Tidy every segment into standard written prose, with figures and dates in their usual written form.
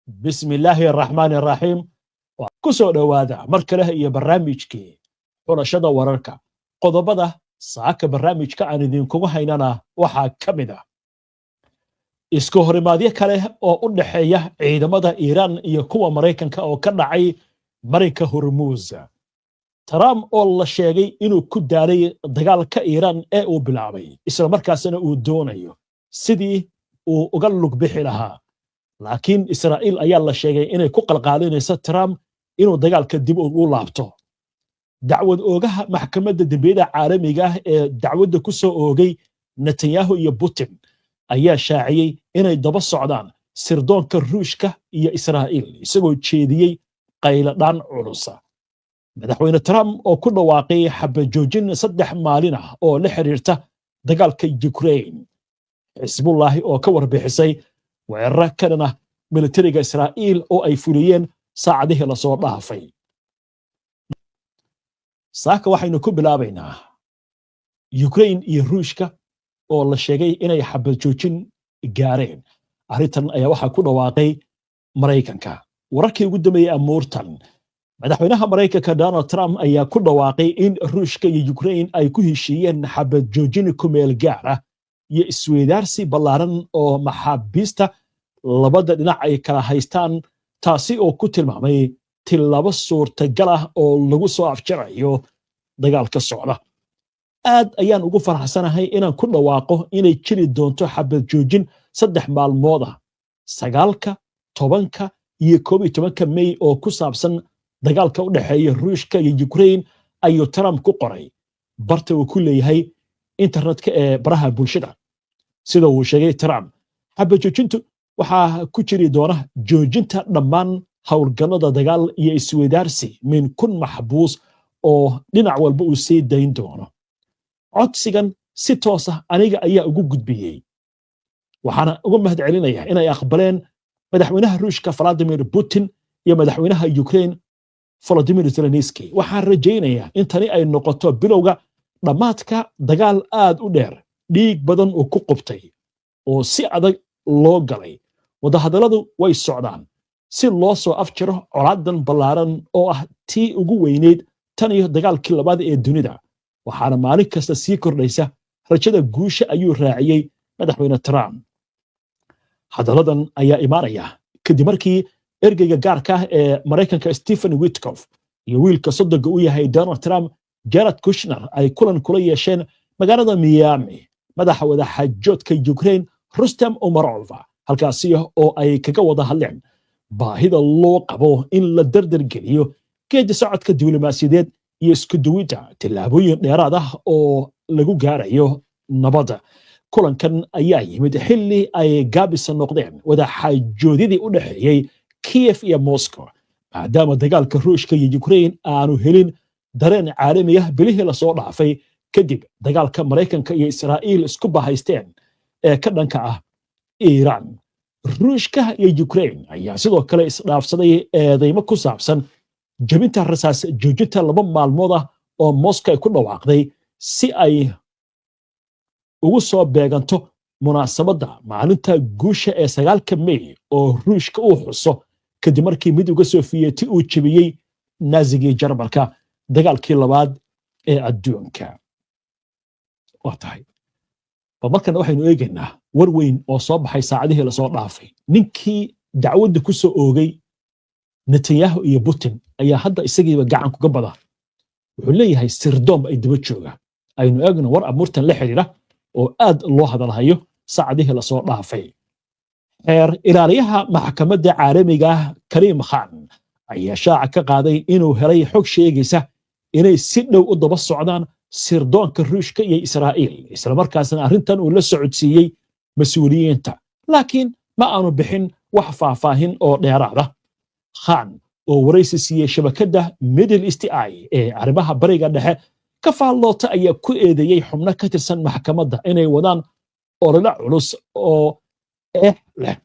Bismillaahi araxmaani araxiim. Ku soo dhowaada mar kale iyo barnaamijkii Xulashada Wararka. Qodobada saaka barnaamijka aan idinkugu haynana waxaa ka mid ah isku horimaadyo kale oo u dhexeeya ciidamada Iiraan iyo kuwa Maraykanka oo ka dhacay marinka Hormuus, Trump oo la sheegay inuu ku daalay dagaalka Iiraan ee uu bilaabay, isla markaasna uu doonayo sidii uu uga lug bixi lahaa, laakiin Israa'iil ayaa la sheegay inay ku qalqaalinayso Trump inuu dagaalka dib ugu laabto. Dacwad oogaha Maxkamadda Dembiyada Caalamiga ah ee dacwadda ku soo oogay Netanyahu iyo Putin ayaa shaaciyey inay daba socdaan sirdoonka Ruushka iyo Israa'iil, isagoo jeediyey qayladhaan culusa. Madaxweyne Trump oo ku dhawaaqay xabajoojin 3 maalin ah oo la xiriirta dagaalka Ukraine. Xisbullaahi oo ka warbixisay weeraro ka dhan ah militariga Israa'iil oo ay fuliyeen saacadihii lasoo dhaafay. Saaka waxaynu ku bilaabaynaa Ukraine iyo Ruushka oo la sheegay inay xabad joojin gaareen. Arrintan ayaa waxaa ku dhawaaqay Maraykanka. Wararkii ugu dambeeyey amuurtan: madaxweynaha Maraykanka Donald Trump ayaa ku dhawaaqay in Ruushka iyo Ukraine ay ku heshiiyeen xabad joojin kumeel gaar ah iyo isweydaarsi ballaaran oo maxaabiista labada dhinac ay kala haystaan, taasi oo ku tilmaamay tillaabo suurtagal ah oo lagu soo afjarayo dagaalka socda. "Aad ayaan ugu faraxsanahay inaan ku dhawaaqo inay jiri doonto xabad joojin 3 maalmood ah, 9-ka, 10-ka iyo 11-ka Mey, oo ku saabsan dagaalka u dhexeeya Ruushka iyo Ukraine," ayuu Trump ku qoray barta uu ku leeyahay internetka ee baraha bulshada. Sida uu sheegay Trump, xabad joojintu waxaa ku jiri doona joojinta dhammaan howlgallada dagaal iyo isweydaarsi min 1000 maxbuus oo dhinac walba uu sii dayn doono. "Codsigan si toos ah aniga ayaa ugu gudbiyey, waxaana uga mahad celinaya inay aqbaleen madaxweynaha Ruushka Vladimir Putin iyo madaxweynaha Ukraine Volodymyr Zelenski. Waxaan rajaynayaa in tani ay noqoto bilowga dhammaadka dagaal aad u dheer, dhiig badan uu ku qubtay oo si adag loo galay. Wadahadalladu way socdaan si loo soo afjiro colaadan ballaaran oo ah tii ugu weyneyd tan iyo dagaalkii labaad ee dunida, waxaana maalin kasta sii kordhaysa rajada guusha," ayuu raaciyey madaxweyne Trump. Hadalladan ayaa imaanaya kadib markii ergeyga gaarka ah ee Maraykanka Stephen Witkoff iyo wiilka soddonka u yahay Donald Trump, Jared Kushner, ay kulan kula yeesheen magaalada Miami madaxa wadaxaajoodka Ukraine Rustem Umerov, halkaasi oo ay kaga wada hadleen baahida loo qabo in la dardar geliyo geedi socodka diblomaasiyadeed iyo isku duwidda tillaabooyin dheeraad ah oo lagu gaarayo nabadda. Kulankan ayaa yimid xilli ay gaabisa noqdeen wadaxaajoodyadii u dhexeeyey Kiev iyo Moscow, maadaama dagaalka Ruushka iyo Ukraine aanu helin dareen caalami ah bilihii lasoo dhaafay kadib dagaalka Maraykanka iyo Israa'iil isku bahaysteen ee ka dhanka ah Iiraan. Ruushka iyo Ukraine ayaa sidoo kale isdhaafsaday eedeymo ku saabsan jebinta rasaas joojinta 2 maalmood ah oo Moscow ay ku dhawaaqday si ay ugu soo beeganto munaasabadda maalinta guusha ee 9-ka Mey oo Ruushka uu xuso kadib markii Midowga Sofiyeeti uu jebiyey Naazigii Jarmalka dagaalkii labaad ee adduunka. Waa tahay, bal markana waxaynu eegaynaa war weyn oo soo baxay saacadihii lasoo dhaafay. Ninkii dacwadda ku soo oogay Netanyahu iyo Putin ayaa hadda isagiiba gacan kuga bada. Wuxuu leeyahay sirdoon ay daba jooga. Aynu eegno war amuurtan la xidhiidha oo aad loo hadalhayo saacadihii lasoo dhaafay. Xeer ilaaliyaha Maxkamadda Caalamiga ah Kariim Khan ayaa shaaca ka qaaday inuu helay xog sheegaysa inay si dhow u daba socdaan sirdoonka Ruushka iyo Israa'iil, islamarkaasna arrintan uu la socodsiiyey mas-uuliyiinta, laakiin ma aanu bixin wax faahfaahin oo dheeraada. Khan oo waraysi siiyey shabakadda Middle East Eye ee arrimaha Bariga Dhexe ka faalloota ayaa ku eedeeyey xubno ka tirsan maxkamadda inay wadaan olole culus oo eex leh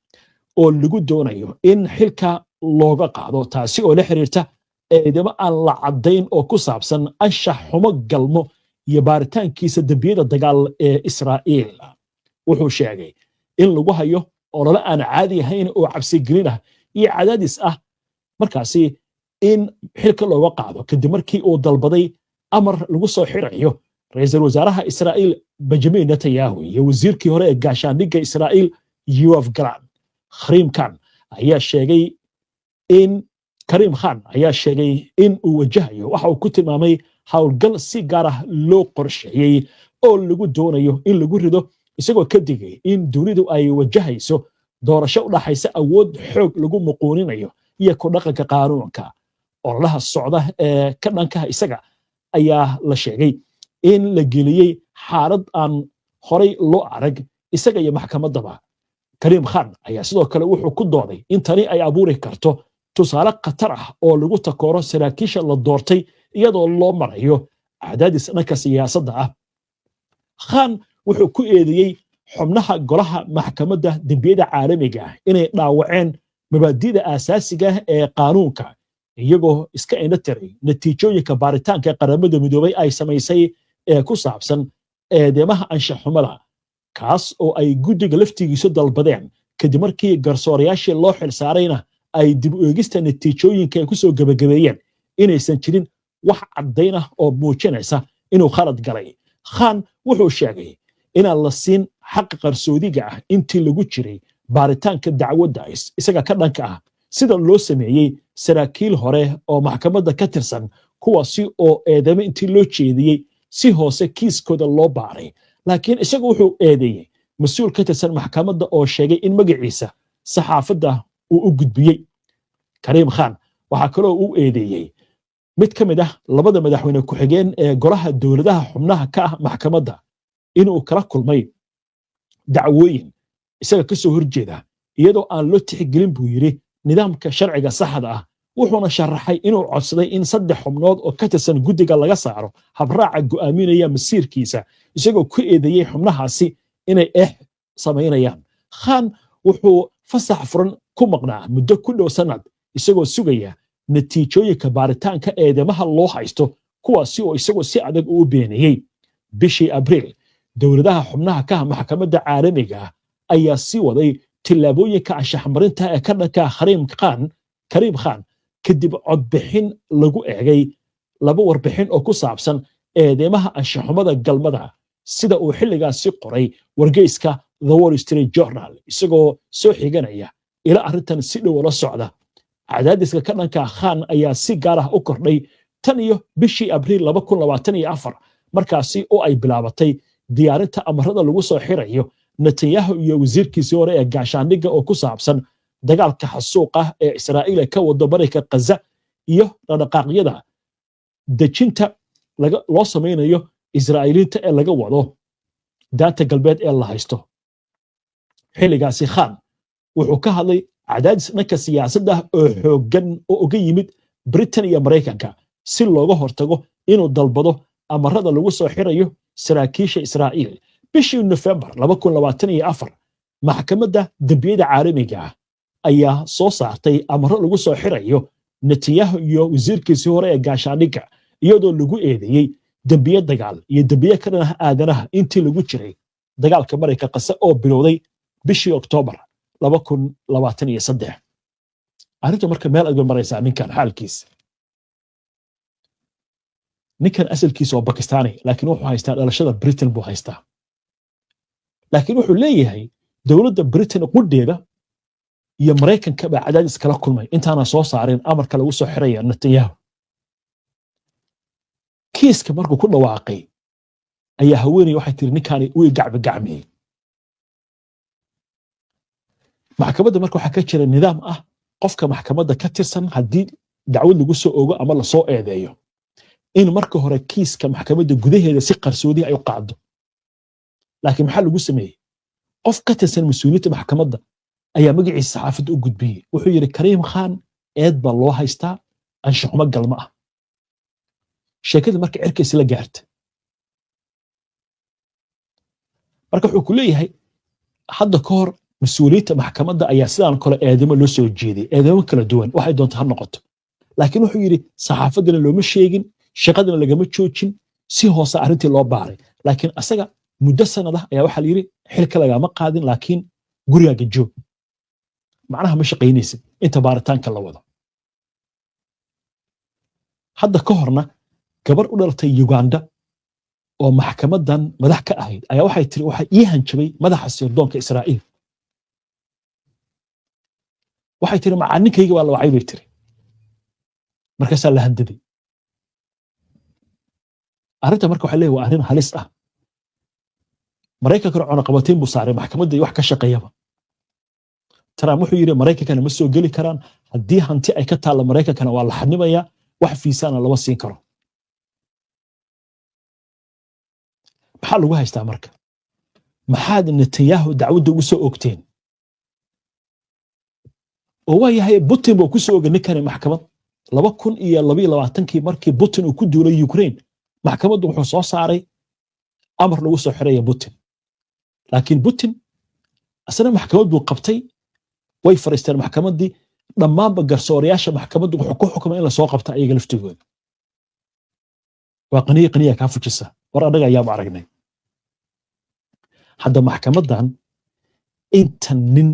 oo lagu doonayo in xilka looga qaado, taasi oo la xiriirta eedamo aan la caddayn oo ku saabsan anshax xumo galmo iyo baaritaankiisa dembiyada dagaal ee Israa'iil. Wuxuu sheegay in lagu hayo olole aan caadi ahayn oo cabsigelin ah iyo cadaadis ah markaasi in xilka looga qaado, kadib markii uu dalbaday amar lagu soo xirayo ra'iisul wasaaraha Israa'iil Benjamin Netanyahu iyo wasiirkii hore ee gaashaandhigga Israa'iil Yoav Gallant. Karim Khan ayaa sheegay in uu wajahayo waxa uu ku tilmaamay howlgal si gaar ah loo qorsheeyey oo lagu doonayo in lagu rido, isagoo ka digay in dunidu ay wajahayso doorasho u dhaxaysa awood xoog lagu muquuninayo iyo ku dhaqanka qaanuunka. Ololaha socda ee ka dhankaha isaga ayaa la sheegay in la geliyey xaalad aan horay loo arag isaga iyo maxkamaddaba. Kariim Khan ayaa sidoo kale wuxuu ku dooday in tani ay abuuri karto tusaale khatar ah oo lagu takooro saraakiisha la doortay, iyadoo loo marayo cadaadis dhanka siyaasadda ah. Khan wuxuu ku eedeeyey xubnaha golaha Maxkamadda Dembiyada Caalamiga ah inay dhaawaceen mabaadi'da aasaasiga ah ee qaanuunka, iyagoo iska indho tiray natiijooyinka baaritaanka Qaramada Midoobay ay samaysay ee ku saabsan eedeymaha anshaxumada, kaas oo ay guddiga laftigiisu dalbadeen, kadib markii garsoorayaashii loo xil saarayna ay dib u eegista natiijooyinka ay ku soo gebagabeeyeen inaysan jirin wax caddayn ah oo muujinaysa inuu khalad galay. Khan wuxuu sheegay inaan la siin xaqa qarsoodiga ah intii lagu jiray baaritaanka dacwadda isaga ka dhanka ah, sida loo sameeyey saraakiil hore oo maxkamadda ka tirsan, kuwaasi oo eedeymo intii loo jeediyey si hoose kiiskooda loo baaray. Laakiin isagu wuxuu eedeeyey mas-uul ka tirsan maxkamadda oo sheegay in magaciisa saxaafadda uu u gudbiyey. Kariim Khan waxaa kaloo uu eedeeyey mid ka mid ah labada madaxweyne ku-xigeen ee golaha dowladaha xubnaha ka ah maxkamadda inuu kala kulmay dacwooyin isaga ka soo horjeeda, iyadoo aan loo tixgelin, buu yidhi, nidaamka sharciga saxda ah. Wuxuuna sharaxay inuu codsaday in saddex xubnood oo ka tirsan guddiga laga saaro habraaca go'aaminaya masiirkiisa, isagoo ku eedeeyey xubnahaasi inay eex samaynayaan. Khan wuxuu fasax furan ku maqnaa muddo ku dhow sanad, isagoo sugaya natiijooyinka baaritaanka eedeymaha loo haysto, kuwaasi oo isagoo si adag uu beeniyey. Bishii Abriil, dowladaha xubnaha ka ah Maxkamadda Caalamiga ah ayaa sii waday tillaabooyinka anshaxmarinta ee ka dhanka Kariim Khan, kadib codbixin lagu eegay laba warbixin oo ku saabsan eedeymaha anshaxumada galmada, sida uu xilligaasi qoray wargeyska The Wall Street Journal, isagoo soo xiganaya ila arrintan si dhow la socda. Cadaadiska ka dhanka Khan ayaa si gaar ah u kordhay tan iyo bishii Abriil 2024, markaasi oo ay bilaabatay diyaarinta amarada lagu soo xirayo Netanyahu iyo wasiirkiisii hore ee gaashaandhigga oo ku saabsan dagaalka xasuuqa ee Israa'iil ay ka wado marinka Qaza iyo dhaqdhaqaaqyada dejinta loo samaynayo Israa'iiliinta ee laga wado Daanta Galbeed ee la haysto. Xilligaasi Khan wuxuu ka hadlay cadaadis dhanka siyaasadda oo xooggan oo uga yimid Britain iyo Maraykanka si looga hortago inuu dalbado amarada lagu soo xirayo saraakiisha Israa'iil. Bishii Nofembar 2024, Maxkamadda Dembiyada Caalamiga ah ayaa soo saartay amaro lagu soo xirayo Netanyahu iyo wasiirkiisii hore ee gaashaandhigga, iyadoo lagu eedeeyey dembiye dagaal iyo dembiye ka dhan ah aadanaha intii lagu jiray dagaalka marinka Qasa oo bilowday bishii Oktoobar 2023. Arrintu marka meel aad bay maraysaa. Ninkan xaalkiisa, ninkan asalkiisa waa Bakistani, laakiin wuxuu haystaa dhalashada Britain buu haystaa. Laakiin wuxuu leeyahay dowladda Britain qudheeda iyo Maraykanka baa cadaadis kala kulmay intaana soo saarin amarka lagu soo xiraya Netanyahu. Kiiska markuu ku dhawaaqay ayaa haweeney waxay tiri, "Ninkaani wuu gacmi gacmiyey." Maxkamadda marka waxaa ka jira nidaam ah qofka maxkamadda ka tirsan haddii dacwad lagu soo ogo ama lasoo eedeeyo, in marka hore kiiska maxkamadda gudaheeda si qarsoodi ay u qaado. Laakiin maxaa lagu sameeyey? Qof ka tirsan mas-uuliyiinta maxkamadda ayaa magaciisa saxaafadda u gudbiyey. Wuxuu yidhi, "Kariim Khan eed baa loo haystaa anshaxumo galma ah." Sheekada marka cirka isla gaarta. Marka wuxuu ku leeyahay hadda ka hor mas-uuliyiinta maxkamadda ayaa sidaan kale eedamo loo soo jeediyey, eedamo kala duwan waxay doonta ha noqoto. Laakiin wuxuu yidhi saxaafaddana looma sheegin, shaqadana lagama joojin, si hoose arrintii loo baaray. Laakiin asaga muddo sanad ah ayaa waxaa la yidhi, xilka lagama qaadin, laakiin gurigaaga joog, macnaha ma shaqaynaysid. Inta baaritaanka la wado hadda ka horna, gabar u dhalatay Uganda oo maxkamadan madax ka ahayd ayaa waxay tiri, waxaa ii hanjabay madaxa sirdoonka Israa'iil. Waxay tiri, macallinkayga waa la wacay, bay tiri, markaasaa la handaday. Arrinta marka waxay leeyahay waa arrin halis ah. Maraykankana cunaqabateyn buu saaray maxkamadda iyo wax ka shaqeeyaba. Trump wuxuu yidhi Maraykankana ma soo geli karaan, haddii hanti ay ka taalla Maraykankana waa la xanimayaa, wax fiisaana lama siin karo. Maxaa lagu haystaa marka? Maxaad Netanyahu dacwadda ugu soo ogteen? Oo waa yahay, Putin buu ku soo ogay ninkani maxkamad 2022-kii markii Putin uu ku duulay Ukraine. Maxkamaddu wuxuu soo saaray amar lagu soo xiraya Putin, laakiin Putin asna maxkamad buu qabtay, way fariisteen maxkamaddii. Dhammaanba garsoorayaasha maxkamaddu wuxuu ku xukumay in lasoo qabta ayaga laftigooda. Waa qaniya qaniya kaa fujisa. War annaga ayaaba aragnay hadda maxkamaddan inta nin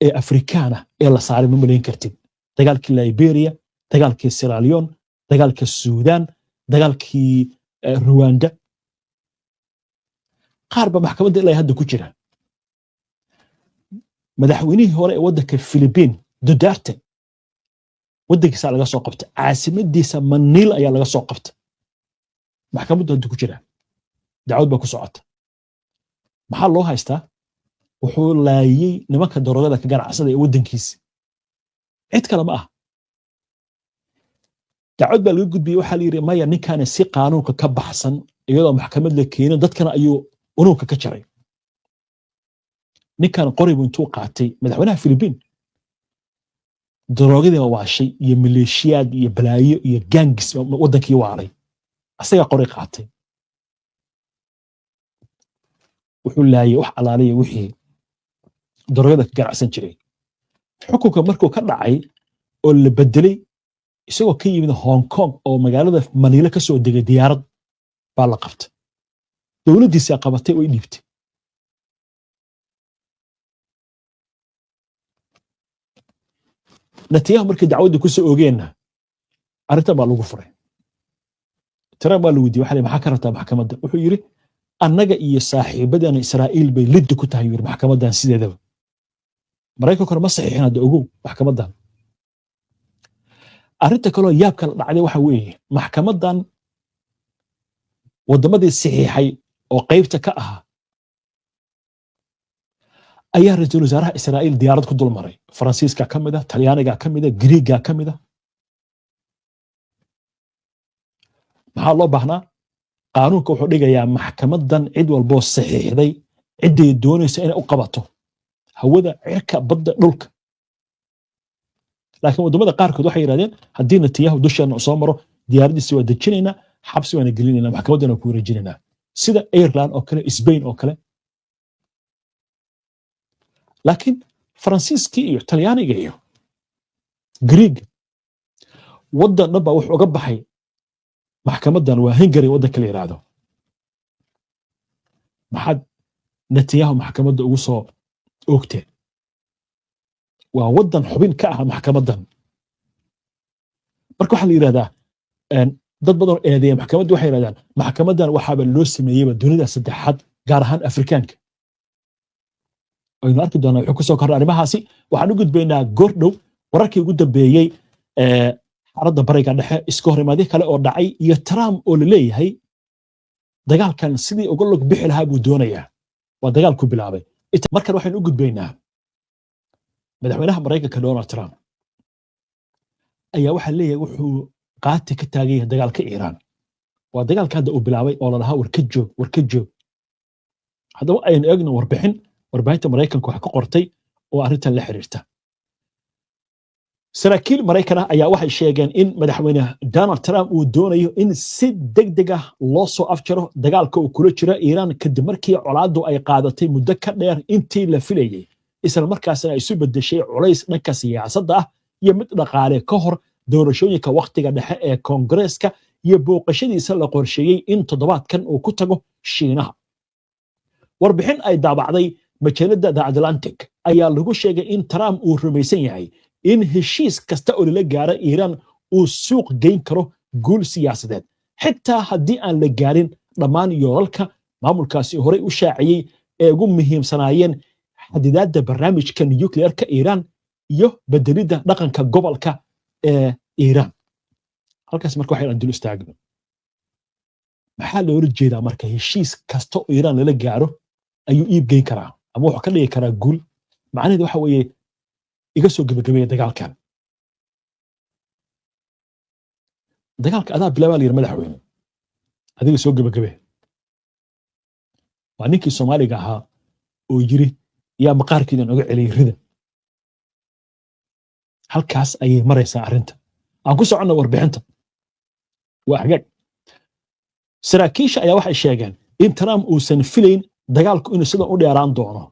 ee Afrikaana ee la saaray ma malayn kartid. Dagaalkii Liberia, dagaalkii Sierra Leone, dagaalka Suudaan, dagaalkii Ruwanda, qaar ba maxkamadda ilaa hadda ku jira. Madaxweynihii hore ee waddanka Philippine, Duterte, waddankiisa laga soo qabtay, caasimadiisa Manila ayaa laga soo qabtay. Maxkamaddu hadda ku jira, dacwad baa ku socota. Maxaa loo haystaa? Wuxuu laayey nimanka daroogada ka ganacsada ee waddankiisa, cid kale ma ah. Dacwad baa laga gudbiyey. Waxaa la yidhi maya, ninkaani si qaanuunka ka baxsan, iyadoo maxkamad la keenin, dadkana ayuu unuunka ka jaray. Ninkan qoribu intuu qaatay, madaxweynaha Philippine, daroogadii waashay iyo maleeshiyaad iyo balaayo iyo gangs waddankii waalay, asagaa qori qaatay, wuxuu laayay wax alaaliya wixii daroogada ka ganacsan jiray. Xukunka markuu ka dhacay oo la bedelay, isagoo ka yimid Hong Kong oo magaalada Maniila ka soo degay diyaarad baa la qabtay. Dowladdiisaa qabatay, way dhiibtay. Netanyahu markii dacwadda ku soo oogeenna arrintan baa lagu furay. Trump waa la weydiiyey, waxa la maxaa ka rabtaa maxkamadda? Wuxuu yidhi annaga iyo saaxiibadana Israa'iil bay liddi ku tahay, yiri, maxkamaddan sideedaba. Maraykankuna ma saxiixin hadda, ogow, maxkamaddan. Arrinta kaloo yaabka la dhacday waxa weeye, maxkamaddan waddamadii saxiixay oo qaybta ka ahaa ayaa ra-iisul wasaaraha Israa'iil diyaarad ku dul maray. Faransiiska ka mid ah, Talyaaniga ka mid ah, Griiga ka mid ah. Maxaa loo baahnaa? Qaanuunka wuxuu dhigayaa maxkamaddan cid walboo saxiixday cidday doonaysa inay u qabato hawada, cirka, badda, dhulka. Laakiin waddamada qaarkood waxay yidhahdeen haddii Netanyahu dusheena soo maro, diyaaraddiisa waa dejinaynaa, xabsi waana gelinaynaa, maxkamaddana ku wareejinaynaa, sida Ireland oo kale, Spain oo kale. Laakiin Faransiiskii iyo Talyaaniga iyo Griiga, waddan dhan baa wuxuu uga baxay maxkamaddan, waa Hungary waddanka la yidhaahdo. Maxaad Netanyahu maxkamadda ugu soo oogteen? Waa waddan xubin ka ah maxkamaddan. Marka waxaa la yidhahdaa, dad badan oo eedeeya maxkamadda waxay yidhahdaan maxkamaddan waxaaba loo sameeyeyba dunida saddexaad, gaar ahaan Afrikaanka. Aynu arki doonaa wuxuu kusoo kordha arrimahaasi. Waxaan u gudbaynaa goordhow wararkii ugu dambeeyey ee xaaladda Bariga Dhexe, iska horimaadyo kale oo dhacay, iyo Trump oo la leeyahay dagaalkan sidii uga log bixi lahaa buu doonayaa, waa dagaalku bilaabay. Markan waxaynu u gudbaynaa madaxweynaha Maraykanka Donald Trump ayaa waxaa leeyahay wuxuu qaati ka taagan yahay dagaalka Iiraan. Waa dagaalka hadda uu bilaabay oo lalahaa war ka joog, war ka joog. Haddaba aynu eegno warbixin warbaahinta Maraykanka wax ka qortay oo arrintan la xiriirta. Saraakiil Maraykan ah ayaa waxay sheegeen in madaxweyne Donald Trump uu doonayo in si degdeg ah loo soo afjaro dagaalka uu kula jiro Iiraan, kadib markii colaaddu ay qaadatay muddo ka dheer intii la filayey, isla markaasna ay isu bedeshay culays dhanka siyaasadda ah iyo mid dhaqaale ka hor doorashooyinka wakhtiga dhexe ee Koongareeska iyo booqashadiisa la qorsheeyey in toddobaadkan uu ku tago Shiinaha. Warbixin ay daabacday majalada The Atlantic Ayaa lagu sheegay in Trump uu rumaysan yahay in heshiis kasta oo lala gaaro Iiraan uu suuq geyn karo guul siyaasadeed, xitaa haddii aan la gaarin dhammaan yoolalka maamulkaasi horey u shaaciyey ee ugu muhiimsanaayeen xadidaadda barnaamijka nuclearka Iiraan iyo bedelidda dhaqanka gobolka ee Iiraan. Halkaas marka waxaynu dul istaagno: maxaa loola jeedaa marka heshiis kasta oo Iiraan lala gaaro ayuu iib geyn karaa ama wuxuu ka dhigi karaa guul? Macnaheedu waxa weeye, iga soo gebagabeeya dagaalkan. Dagaalka adaa bilaabaa la yidhi, madaxweyne, adiga soo gebagabe. Waa ninkii Soomaaliga ahaa oo yiri, "Yaa maqaarkiidan oga celiyay rida?" Halkaas ayay maraysaa arrinta. Aan ku soconno warbixinta. Waa hagaag. Saraakiisha ayaa waxay sheegeen in Trump uusan filayn dagaalku inuu sidan u dheeraan doono,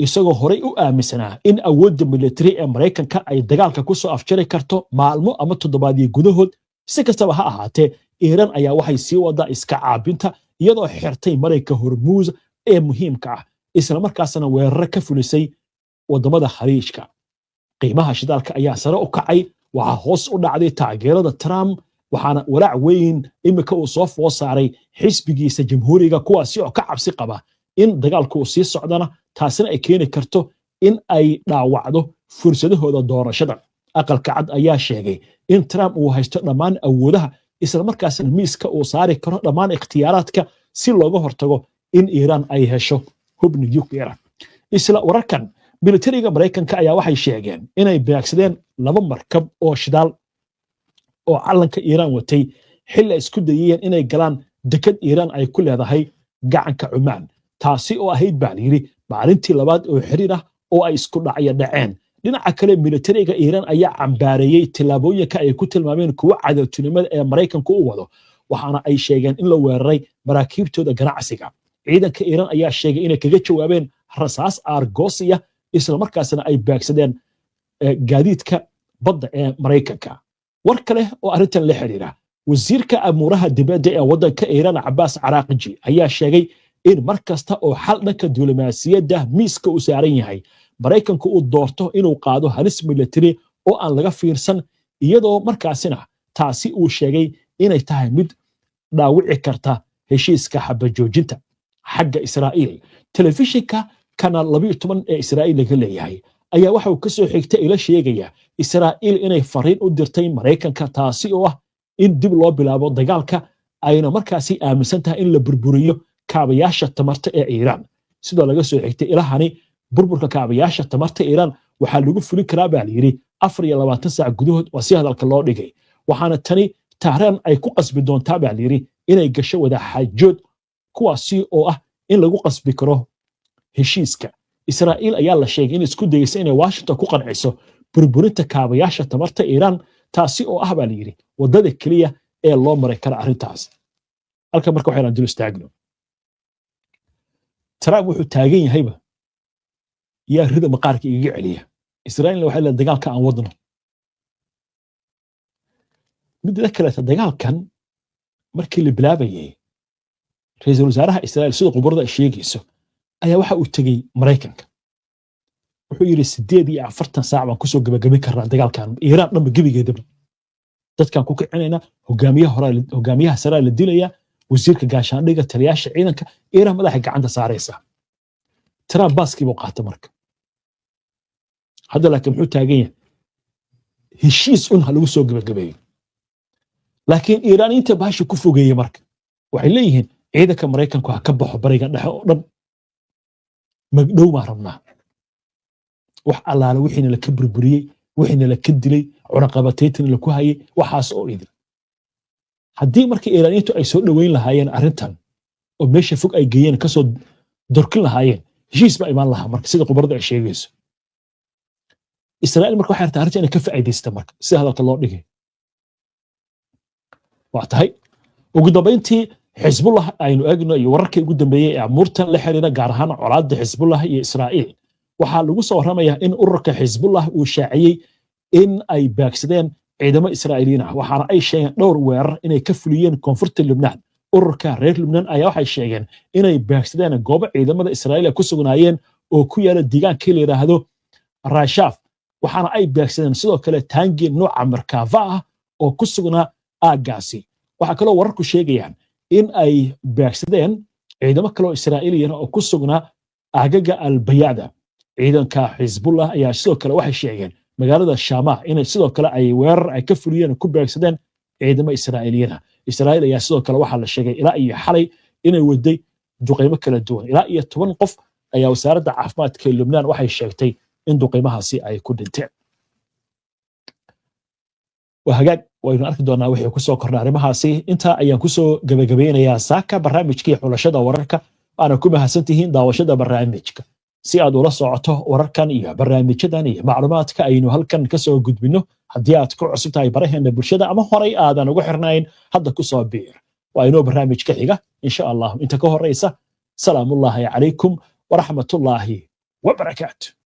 isagoo horey u aaminsanaa in awoodda militari ee Maraykanka ay dagaalka ku soo afjari karto maalmo ama toddobaadyo gudahood. Si kastaba ha ahaatee, Iiraan ayaa waxay sii wadaa iska caabinta, iyadoo xirtay marayka Hormuus ee muhiimka ah, isla markaasna weeraro ka fulisay waddamada Khaliijka. Qiimaha shidaalka ayaa sare u kacay. Waxaa hoos u dhacday taageerada Trump, waxaana walaac weyn imika uu soo food saaray xisbigiisa Jamhuuriga, kuwaasi oo ka cabsi qaba in dagaalku uu sii socdana taasina ay keeni karto in ay dhaawacdo fursadahooda doorashada. Aqalka Cad ayaa sheegay in Trump uu haysto dhammaan awoodaha, isla markaasna miiska uu saari karo dhammaan ikhtiyaaraadka si looga hortago in Iiraan ay hesho hub nuclear. Isla wararkan, militariga Maraykanka ayaa waxay sheegeen inay beegsadeen laba markab oo shidaal oo calanka Iiraan watay, xilli ay isku dayayeen inay galaan dekad Iiraan ay ku leedahay gacanka Cumaan, taasi oo ahayd, baa layidhi, maalintii labaad oo xiriir ah oo ay isku dhacyo dhaceen. Dhinaca kale, militariga Iiraan ayaa cambaareeyey tillaabooyinka ay ku tilmaameen kuwo cadowtinimada ee Maraykanku u wado, waxaana ay sheegeen in la weeraray maraakiibtooda ganacsiga. Ciidanka Iiraan ayaa sheegay inay kaga jawaabeen rasaas aargoosiya, islamarkaasna ay beegsadeen gaadiidka badda ee Maraykanka. War kale oo arrintan la xiriira, wasiirka amuuraha dibadda ee waddanka Iiraan, Cabaas Caraaqji, ayaa sheegay in mar kasta oo xal dhanka diblomaasiyadda miiska uu saaran yahay, Maraykanku uu doorto inuu qaado halis military oo aan laga fiirsan, iyadoo markaasina taasi uu sheegay inay tahay mid dhaawici karta heshiiska xabajoojinta. Xagga Israa'iil, telefishinka Kanaal 12 ee Israa'iil laga leeyahay ayaa waxa uu ka soo xigtay ila sheegaya Israa'iil inay fariin u dirtay Maraykanka, taasi oo ah in dib loo bilaabo dagaalka, ayna markaasi aaminsan tahay in la burburiyo kaabayaasha tamarta ee Iiraan. Sidoo laga soo xigtay ilahani, burburka kaabayaasha tamarta Iiraan waxaa lagu fulin karaa, baa layidhi, 24 saac gudahood, waa si hadalka loo dhigay, waxaana tani Tahraan ay ku qasbi doontaa, baa layidhi, inay gasho wadaxaajood, kuwaasi oo ah in lagu qasbi karo heshiiska. Israa'iil ayaa la sheegay in isku dayeysa inay Washington ku qanciso burburinta kaabayaasha tamarta Iiraan, taasi oo ah, baa layidhi, waddada keliya ee loo maray kara arrintaas. Halka marka waxaynu dul istaagno: Trump wuxuu taagan yahayba, "Yaa rida maqaarka igaga celiya?" Israa'iilna waxay leedahay, "Dagaalka aan wadno." Midda kaleeta, dagaalkan markii la bilaabayay, ra'iisul wasaaraha Israa'iil, sida khubarada ay sheegayso, ayaa waxa uu tegey Maraykanka. Wuxuu yidhi, 48 saac baan kusoo gebagabin karnaa dagaalkan Iiraan dhanba, gebigeedaba dadkaan ku kicinayna, hogaamiyaha hore, hogaamiyaha saraa la dilaya, wasiirka gaashaandhiga, taliyaasha ciidanka, Iiraan madaxay gacanta saaraysa. Trump baaskii buu qaata marka hadda, laakiin muxuu taagan yahay? Heshiis un ha lagu soo gebagabeeyo. Laakiin Iiraaniyiinta baasha ku fogeeye marka waxay leeyihiin, ciidanka Maraykanku ha ka baxo Bariga Dhexe oo dhan, magdhow baan rabnaa, wax allaale wixiina laka burburiyey, wixiina laka dilay, cunaqabataytina laku hayay, waxaas oo idin. Haddii marka Iiraaniyiintu ay soo dhoweyn lahaayeen arrintan oo meesha fog ay geeyeen kasoo dorkin lahaayeen, heshiis baa imaan lahaa marka, sida khubarada ay sheegayso. Israa'iil marka waxay rabtaa arrinta inay ka faa'iidaysta marka, sida hadalka loo dhigay. Waa tahay. Ugu dambayntii, Xisbullah aynu eegno iyo wararkii ugu dambeeyey ee amuurtan la xiriira, gaar ahaan colaadda Xisbullah iyo Israa'iil. Waxaa lagu soo warramayaa in ururka Xisbullah uu shaaciyey in ay baagsadeen ciidamo Israa'iiliyiin ah, waxaana ay sheegeen dhowr weerar inay ka fuliyeen koonfurta Lubnaan. Ururka reer Lubnaan ayaa waxay sheegeen inay baagsadeen goobo ciidamada Israa'iil ay ku sugnaayeen. oo ku yaala deegaankii la yidhaahdo Rashaaf, waxaana ay beegsadeen sidoo kale taangi nooca Merkava ah oo ku sugnaa aaggaasi. Waxaa kaloo wararku sheegayaan in ay beegsadeen ciidamo kaleoo Israa'iiliyan oo ku sugnaa aagaga Albayaada. Ciidanka Xisbullah ayaa sidoo kale waxay sheegeen magaalada Shama inay sidoo kale ay weerar ay ka fuliyeen ku beegsadeen ciidamo Israa'iiliyana. Israa'iil ayaa sidoo kale waxaa la sheegay ilaa iyo xalay inay waday duqaymo kala duwan. Ilaa iyo 10 qof ayaa wasaaradda caafimaadka ee Lubnaan waxay sheegtay in duqaymahaasi ay ku dhinteen. Waa hagaag, waynu arki doonaa wixii kusoo kordha arrimahaasi. Intaa ayaan kusoo gebagabeynayaa saaka barnaamijkii xulashada wararka, waana ku mahadsantihiin daawashada barnaamijka. Si aad ula socoto wararkan iyo barnaamijyadan iyo macluumaadka aynu halkan kasoo gudbinno, haddii aad ku cusub tahay baraheena bulshada ama horay aadan ugu xirnayn, hadda kusoo biir. Waa inoo barnaamij ka xiga, insha Allah. Inta ka horeysa, salaamullaahi calaykum waraxmatullaahi wabarakaatu.